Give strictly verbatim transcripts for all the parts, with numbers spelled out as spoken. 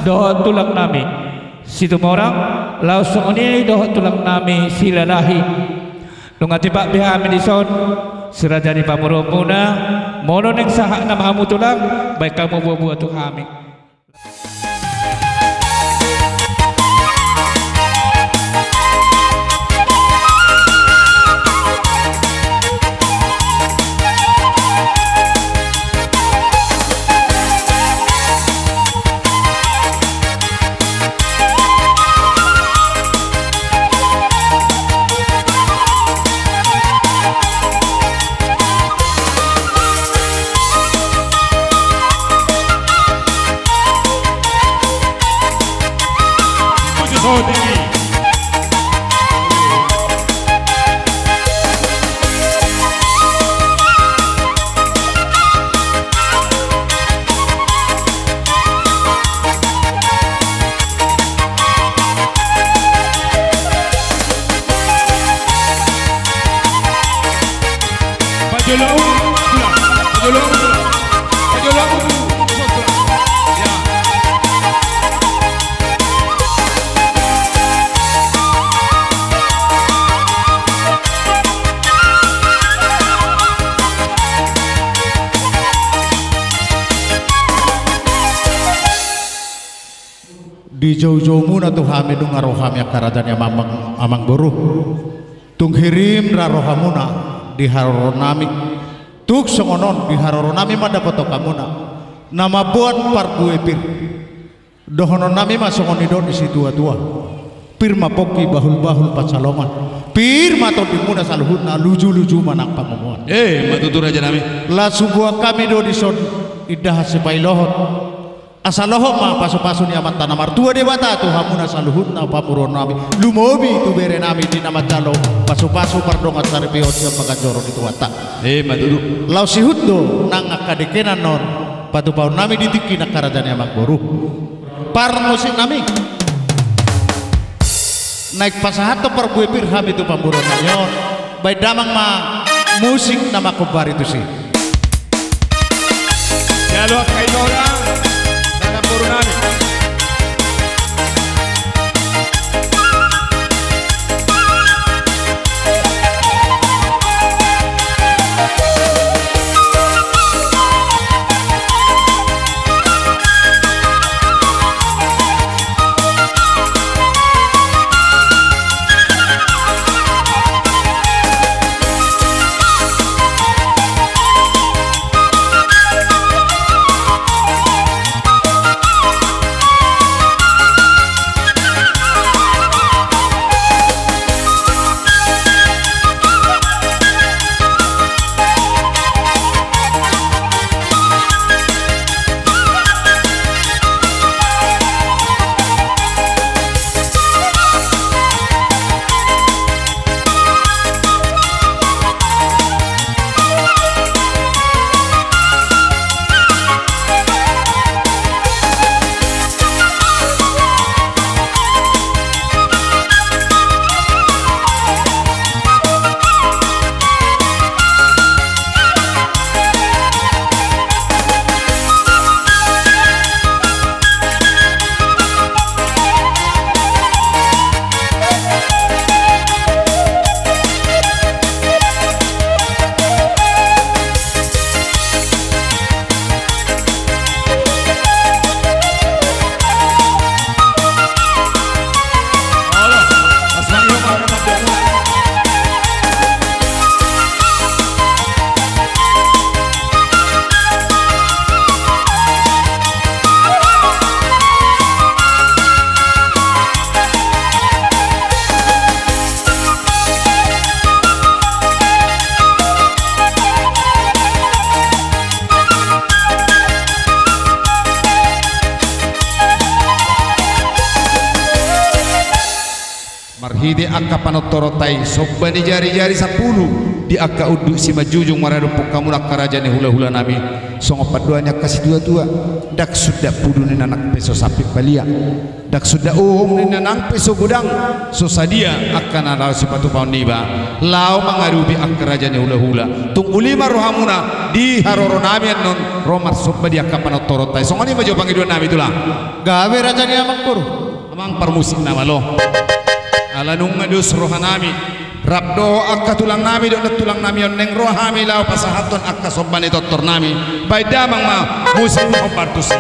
dohot tulang nami Situmorang, laos songon i dohot tulang nami Silalahi. Nunga tipak be hami dison, si raja ni pamoruonmuna, molo naeng sahat nama hamu tulang, baen hamu buabua tu hami. Dijoujoumuna tu hami nunga ro hami angka raja ni amang, amangboru. Tung hirim ra rohamuna di haroronnami. Tung songon on di haroronnami ma dapoton hamuna na mamboan parbue pir. Dohononnami ma songon nidok ni situatua: Pir ma pongki, bahulbahul pansalongan. Pir ma tondimuna saluhutna, lujuluju ma nang pangomoan. Eh, ima tutu rajanami. Laos huboan hami do dison indahan sipailohot. Asa lohot ma pasupasu ni Amanta na martua Debata tu hamuna saluhutna pamoruonnami, lumobi tu berenami di na manjalo pasupasu pardongan saripeon sian panganjoro ni Tuhanta. Ima tutu. Laos sihut do nang angka dengkenan on patupaonnami di tingki na angka raja ni amangboru. Parmusiknami. Naeng pasahathon parbue pir hami tu pamoruonnami on. Baen damang ma musik na mangkombari tusi. Jalo angka ibola, dana boru nami. Marhite angka panortoronta i, somba ni jarijari sampulu di angka unduk simanjujung maradophon hamuna angka raja ni hulahulanami, songon pandohan ni angka situatua: Ndang sundat pudu ni anak pe so sambing balian. Ndang sundat uhum ninna nang pe so godang, so sadia angka na laho sipatupaon niba laho mangadopi angka raja ni hulahula. Tung uli ma rohamuna di haroro nami annon ro marsomba di angka panortoronta i. Songon i ma jo pangidoan nami, Tulang. Gabe, raja ni amangboru. Amang parmusik na malo. Ala nunga dos roha nami rap dohot angka tulang nami dohot nantulang nami on, naeng ro hami laho pasahathon angka somba ni tortor nami. Baen damang ma musik na hombar tusi.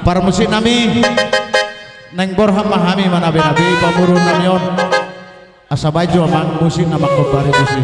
Parmusik nami, naeng borhat ma hami manabe-nabe pamoruon nami on. Asa baen jo amang musik na mangkompari tusi.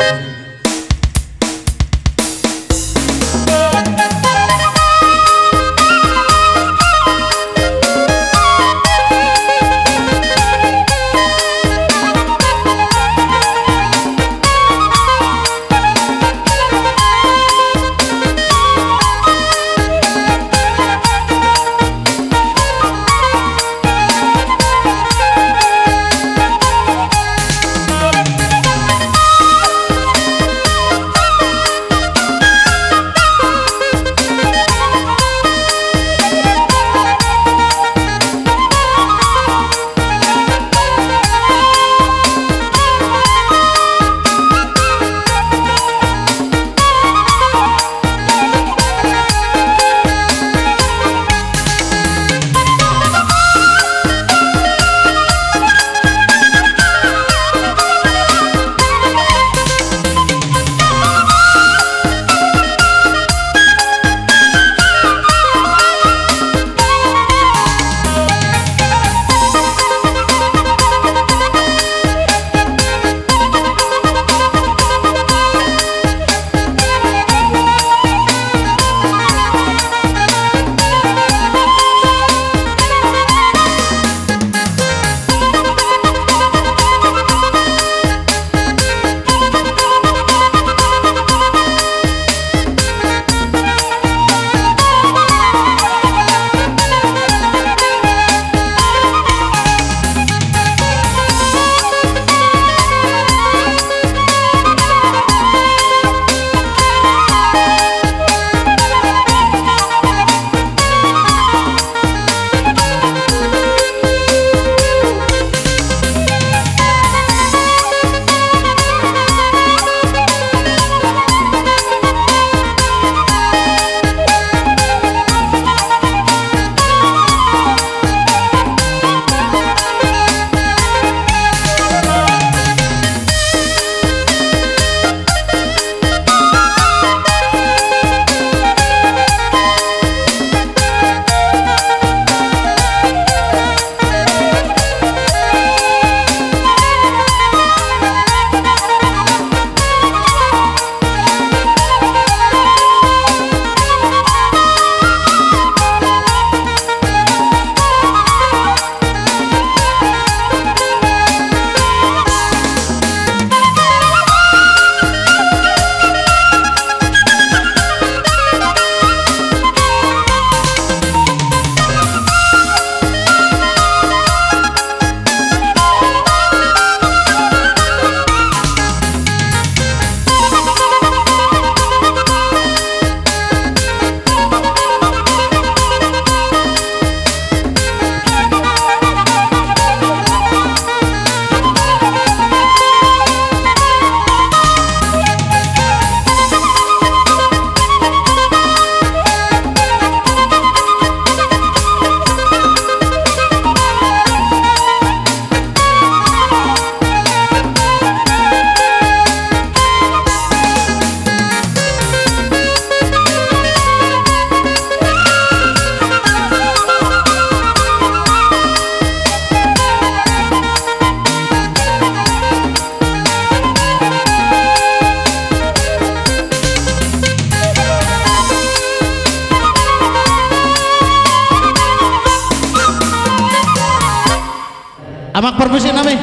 Amang parmusik nami.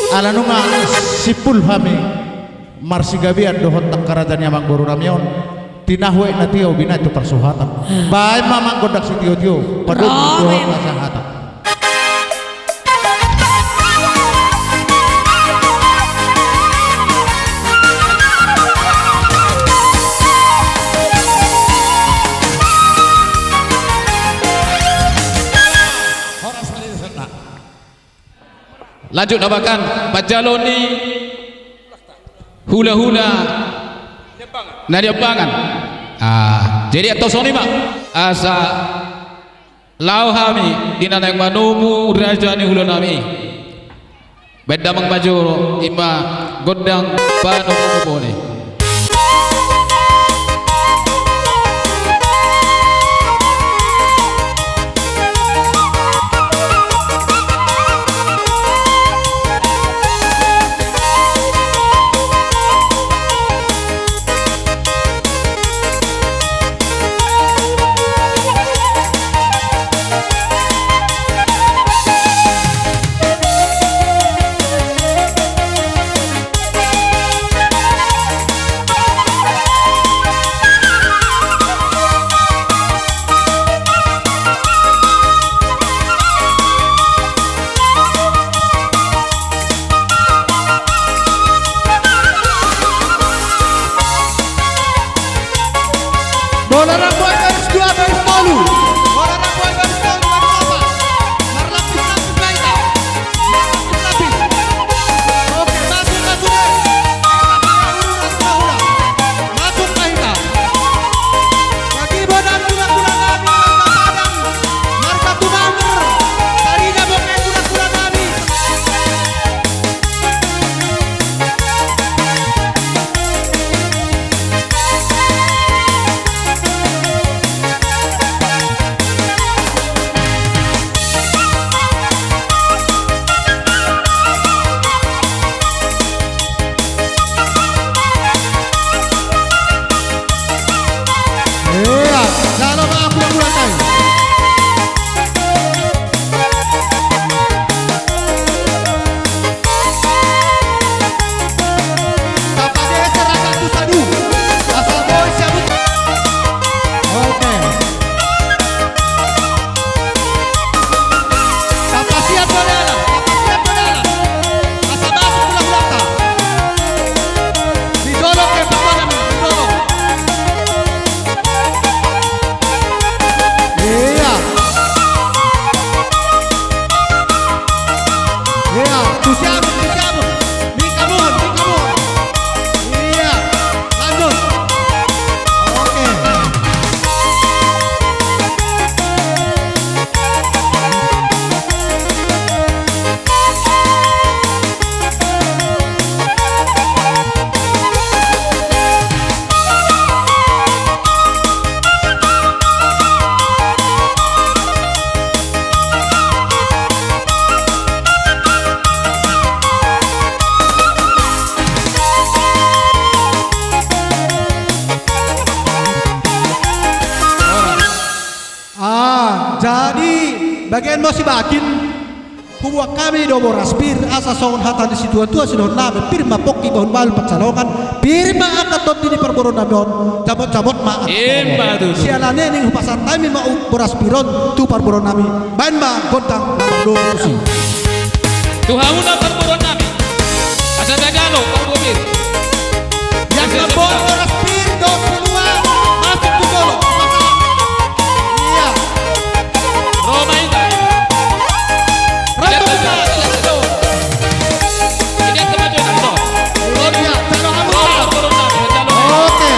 Ala nunga simpul hami marsigabean dohot angka raja ni amangboru nami on. Tinahu aek na tio, binahen tu parsuhatan. Baen ma amang gondang sitiotio, padomu dohot hasahatan. Lanjut na bahkan, panjalo ni hulahula na di Ambangan. Ah, jadi antong songon i ma, asa laho hami di na naeng manomu raja ni hula nami. Baen damang ma jolo, ima gondang panomu bone. Bola Rambuan baris dua, baris tolu. Bola Rambuan baris tolu, baris opat. Marlapis-lapis ma hita. Marlapis-lapis. Oke, masuk, masuk, eh. Masuk ma hita. Bagi bonang hulahula nami, marga Padang, marga Tumangger. Tarida boke hulahula nami. Ia, jalo ma hulahula nai. Tapageser asa tu sadu. Asa boi siabut. Oke. Tapasian do dalan, tapasian do dalan. Asa masuk hulahulanta. Di dolok, eh, pakuanan, di dolok. Ia. Ia, tu siabut, tu siabut. Mingkamuhon, mingkamuhon. Ia, lanjut. Oke. Ah, jadi bagian mauliate. Huboan hami do boras pir, asa songon hata ni situatua sidohonon nami, pir ma pongki bahulbahul pansalongan, pir ma angka tondi ni parboruon nami on, jamotjamot ma angka... Ima tutu. Siala ni i hupasahat hami ma boras pir on tu parboruon nami, baen ma gondang na mardongan tusi. Tu hamuna parboruon nami, asa jajalo parboruon pir. Ia, na mamboan boras pir dohot silua, masuk tu jolo. Ia. Ro ma hita. Ro ma hita. Ia, jalo hamu. Oke.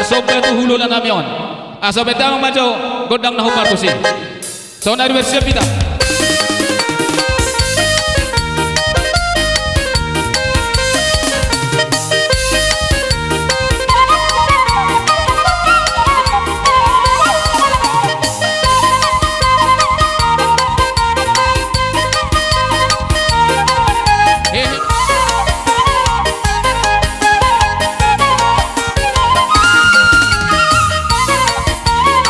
Somba tu hulahula nami on. Asa baen damang ma jo gondang na hombar tusi. Sonari bersiap hita.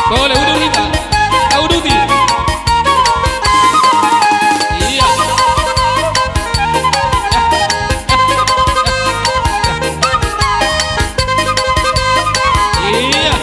Boleh, udut hita. Kita uduti. Iya. Iya.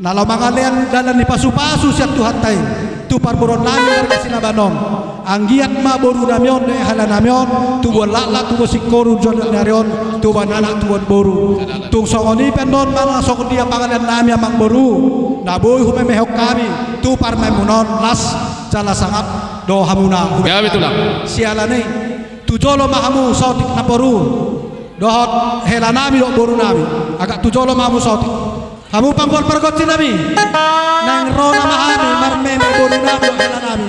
Na laho mangalean dalan ni pasupasu sian Tuhanta i tu parboruon nami marga Sinabanon. Anggiat ma boru nami on dohot hela nami on tubuan laklak, tubuan singkoru jolma ni ari on, tubuan anak, tubuan boru. Tung songon i pe annon ma na songon dia pangalean nami amang boru, na boi humemehon hami tu parumaenmuna on las jala sangap do hamuna. Siala ni i, tu jolo ma hamu saotik namboru dohot hela nami dohot boru nami. Agak tu jolo ma hamu saotik. Hamu panggual pargonsi nami, naeng ro nama hami marmeme boru nami dohot hela nami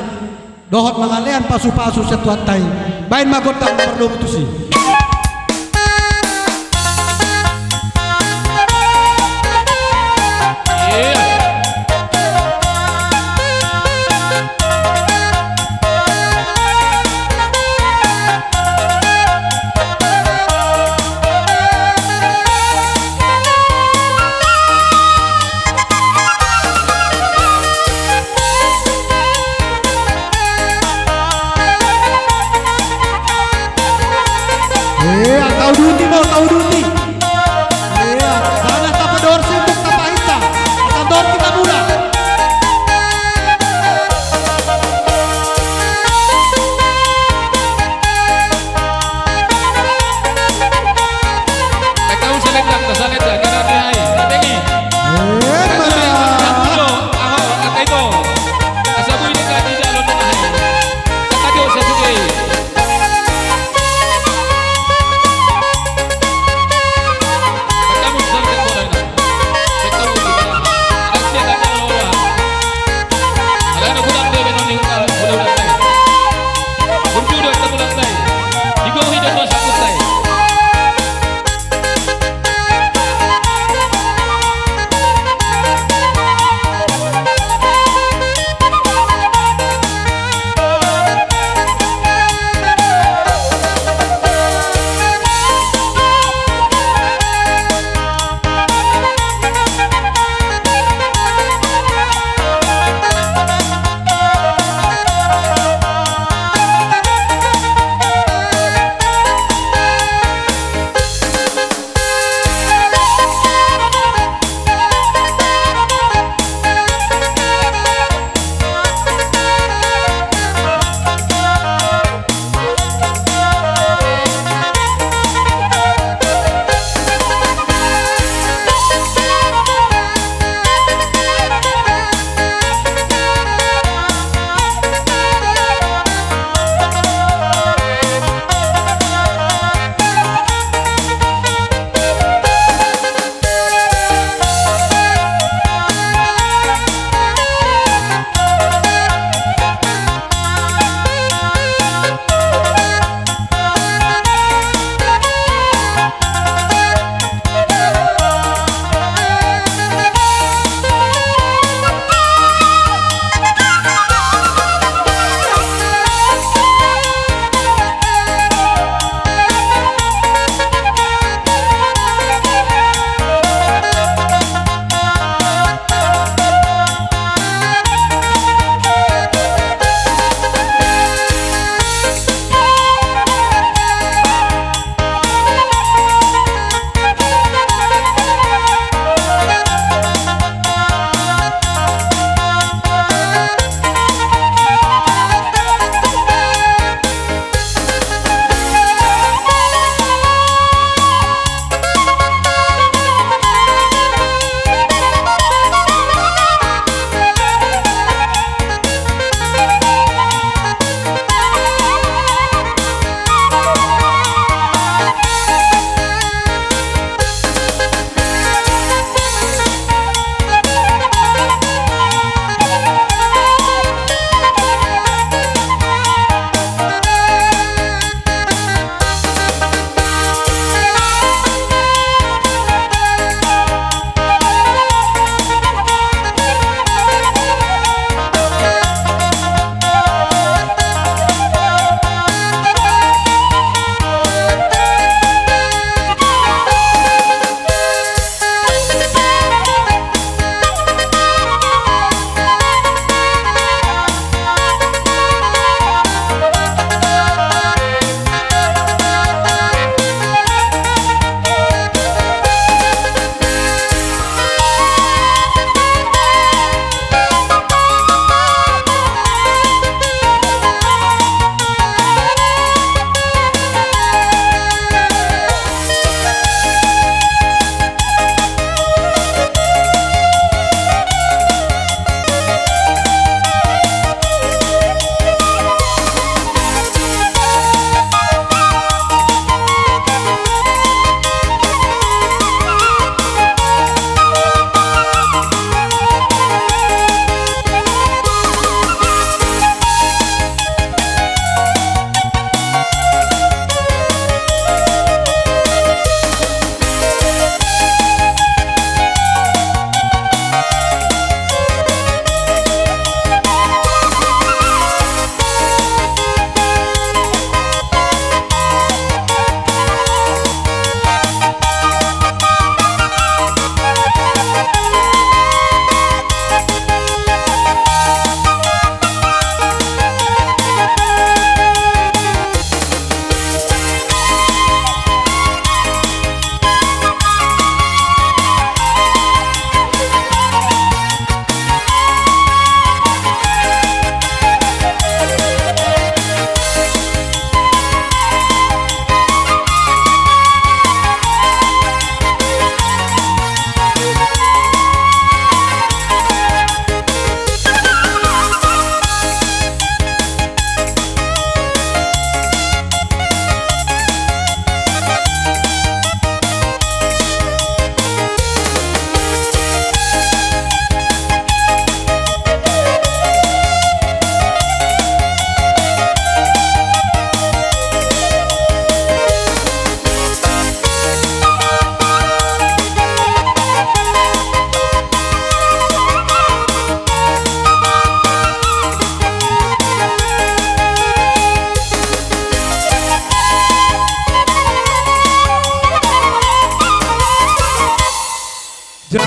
dohot mangalean pasupasu sian Tuhanta i. Baen ma gondang pardomu tusi.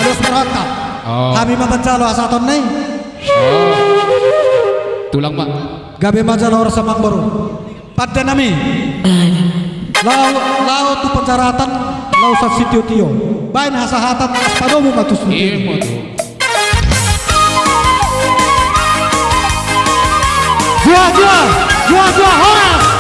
Dos marhata. Oh. Hami ma manjalo hasahatonna i. Oh. Tulang ma. Gabe ma jala horas amangboru. Pande nami. Laho, laho tu panjaratan, laho sian sitiotio. Baen hasahatan, asa padomu ma tu sitiotio. Ima tutu. Jua, jua, jua, jua, horas.